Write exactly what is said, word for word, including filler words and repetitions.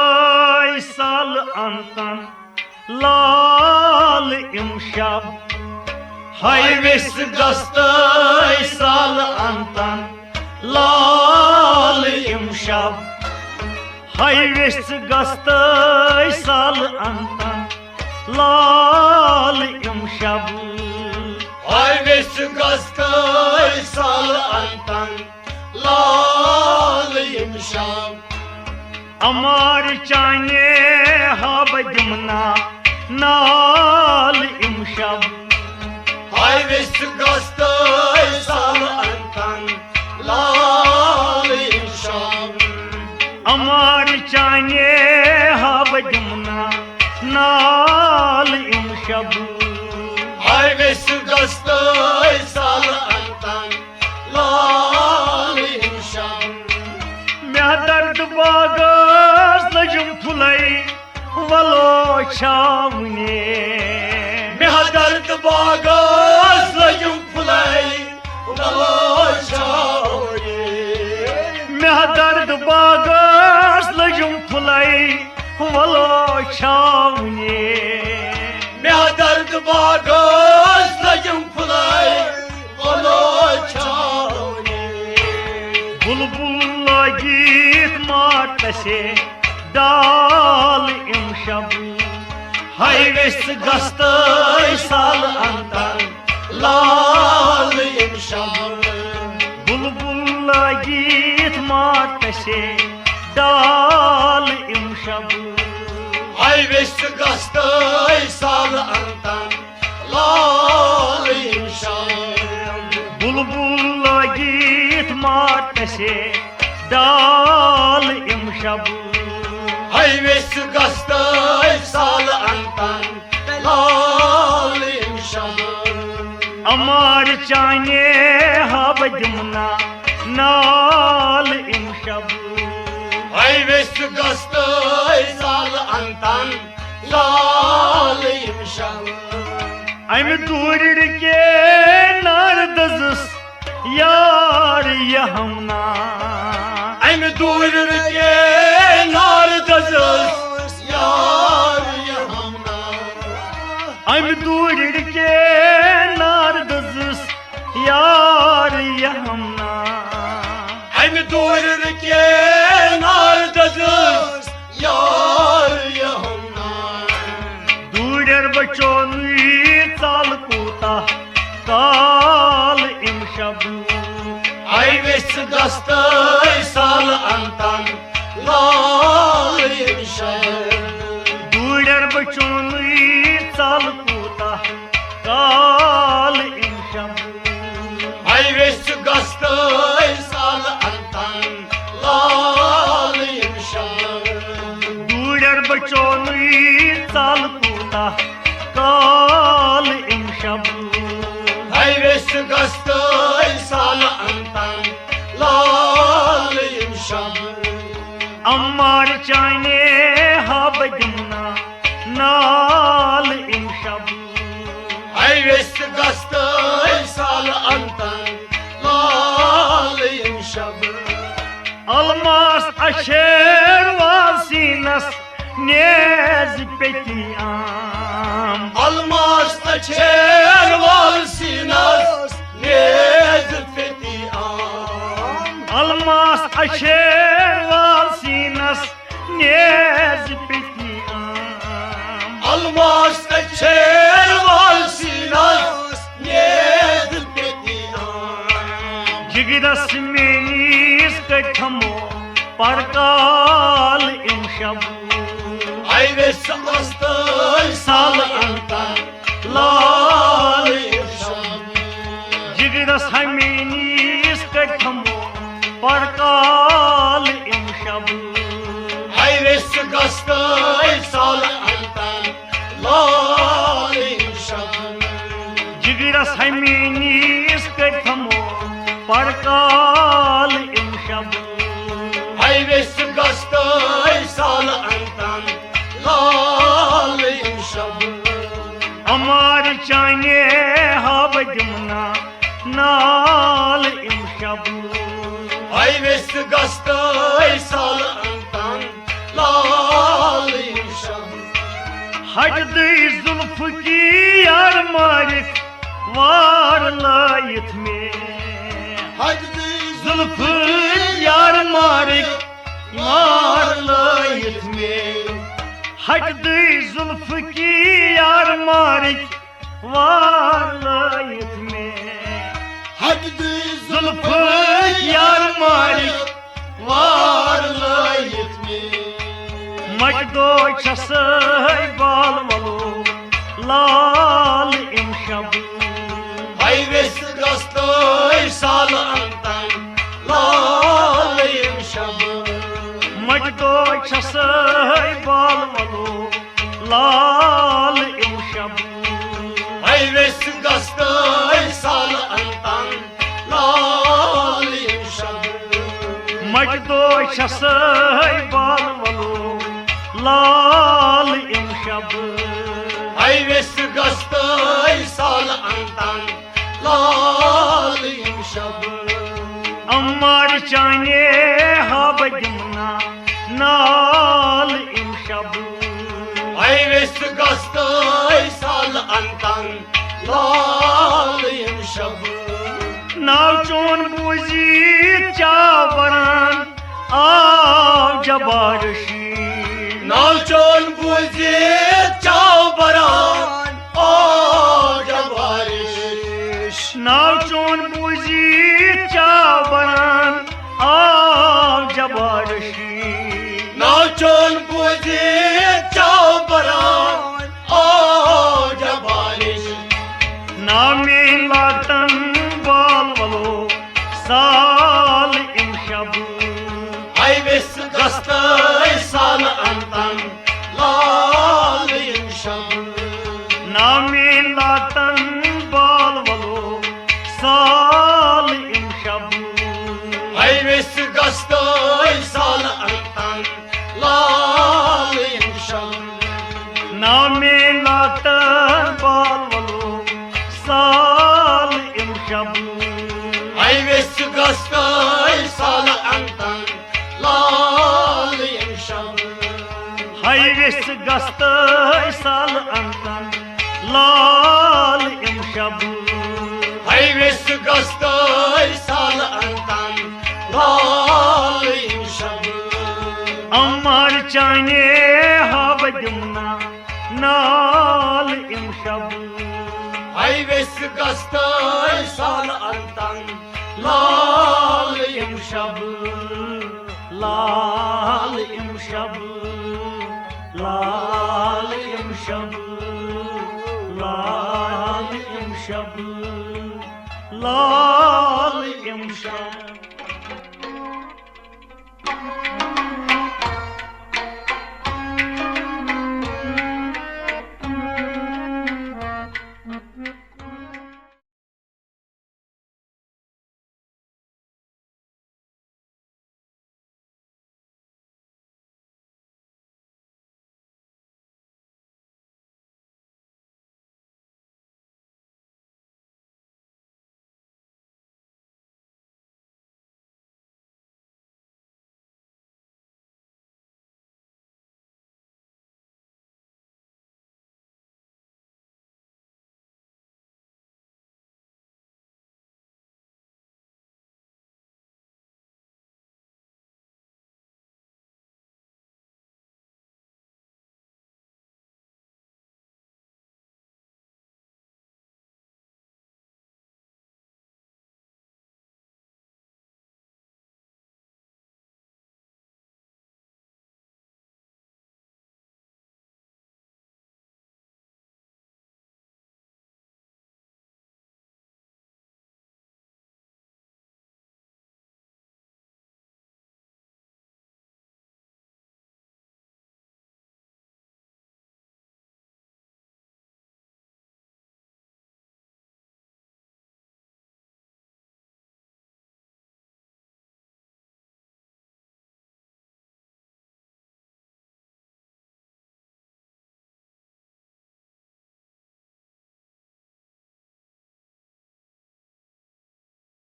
A سال انتن لال امشب، ہاے ویس گستاے سال انتن لال امشب، ہاے ویس گستاے سال انتن لال امشب، ہاے ویس گستاے سال انتن لال امشب۔ امار چانے ہاب دمنا نال امشب، ہاے ویس گستاے سال انتن لال امشب۔ امار چانے ہاب دمنا نال امشب، ہاے ویس گستاے سال انتن لال امشب۔ مےٚ درد باغس لجم پھلے ولو چھاونے، مےٚ درد باغس لجم پھلے ولو چھاونے، مےٚ درد باغس لجم پھلے ولو چھاونے، مےٚ درد باغس لجم پھلے ولو چھاونے۔ بلبل لگیت ماتسے ڈال امشب، ہاے ویس گستاے سال انتن لال امشب۔ بلبل لگیت ماتسے ڈال امشب، ہاے ویس گستاے سال انتن لال امشب۔ بلبل لگیت ماتسے ڈال امشب، ہاے ویس گستاے سال انتن لال امشب۔ امار چانے ہاب دمنا نال امشب، ہاے ویس گستاے سال انتن لال امشب۔ امہ دورِ کے نار دزس یار یہ ہمنا، امہ دورِ کے نار دزس یار یہ ہمنا، امہ دورِ کے نار دزس یار یہ ہمنا، امہ دورِ کے نار دزس یار یہ ہمنا۔ دوریر بچو نی ژال کوتاہ کال امشب، ہاے ویس گستاے سال انتن لال امشب۔ دوریر بچو نی ژال کوتاہ کال امشب، ہاے ویس گستاے سال انتن لال امشب۔ دوریر بچو نی ژال کوتاہ کال امشب، ہاے ویس گستاے سال انتن لال امشب۔ امار چانے ہاب دمنا نال امشب، ہاے ویس گستاے سال انتن لال امشب۔ الماس اچھیر وال سینس نیز پیتی آم، الماس اچھیر وال سینس نیز پیتی آم، الماس اچھیر وال سینس نیز پیتی آم، الماس اچھیر وال سینس نیز پیتی آم۔ جگرس مینیس کٹھمو پرکال امشب، ہاے ویس گستاے سال انتن لال امشب۔ جگرس ہمینیس کٹھمو پرکال امشب، ہاے ویس گستاے سال انتن لال امشب۔ جگرس ہمینیس کٹھمو پرکال امشب، ہاے ویس گستاے سال انتن لال امشب۔ امار چانے ہاب دمنا نال امشب، ہاے ویس گستاے سال انتن لال ہٹدٕے زُلفہٕ کی یار مارِک وار لٲیِتھ مےٚ۔ ہٹدٕے زُلفہٕ یار مارِک وار لٲیِتھ مےٚ۔ ہٹدٕے زُلفہٕ کی یار مارِک وار لٲیِتھ مےٚ۔ ہٹدٕے زُلفہٕ یار مارِک وار لٲیِتھ مےٚ۔ مٹہِ دۄہ چھسے بال ولو لال اِم شب۔ ہاے ویس گستٲے سال انتن لال اِم شب۔ مٹہِ دۄہ چھسے بال ولو لال اِم شب۔ ہاے ویس گستٲے سال انتن لال اِم شب۔ مٹہِ دۄہ چھسے بال ولو لال اِم شب۔ ہاے ویس گستٲے سال انتن لال اِم شب۔ عمار چانے ہاب دِمنا نال اِم شب۔ ہاے ویس گستٲے سال انتن لال اِم شب۔ ناو چون بوزِتھ چاو بران آو جبار شیٖش۔ ناو چون بوزِتھ چاو بران آو جبار شیٖش۔ ناو چون بوزِتھ چاو بران آو جبار شیٖش۔ ناو چون بوزِتھ چاو بران آو جبار شیٖش۔ ناو میٲنۍ لاگتن بال ولو سال اِم شب۔ ہاے ویس گستٲے سال انتن لال اِم شب۔ ناو میٲنۍ لاگتن بال ولو سال اِم شب۔ ہاے ویس گستٲے سال انتن لال اِم شب۔ ناو میٲنۍ لاگتن بال ولو سال اِم شب۔ ہاے ویس گستٲے سال انتن لال اِم شب۔ ہاے ویس گستٲے سال انتن لال اِم شب۔ ہاے ویس گستٲے سال انتن لال اِم شب۔ عمار چانے ہاب دِمنا نال اِم شب۔ ہاے ویس گستٲے سال انتن لال اِم شب۔ لال اِم شب۔ لال اِم شب۔ لال اِم شب۔ لال اِم شب۔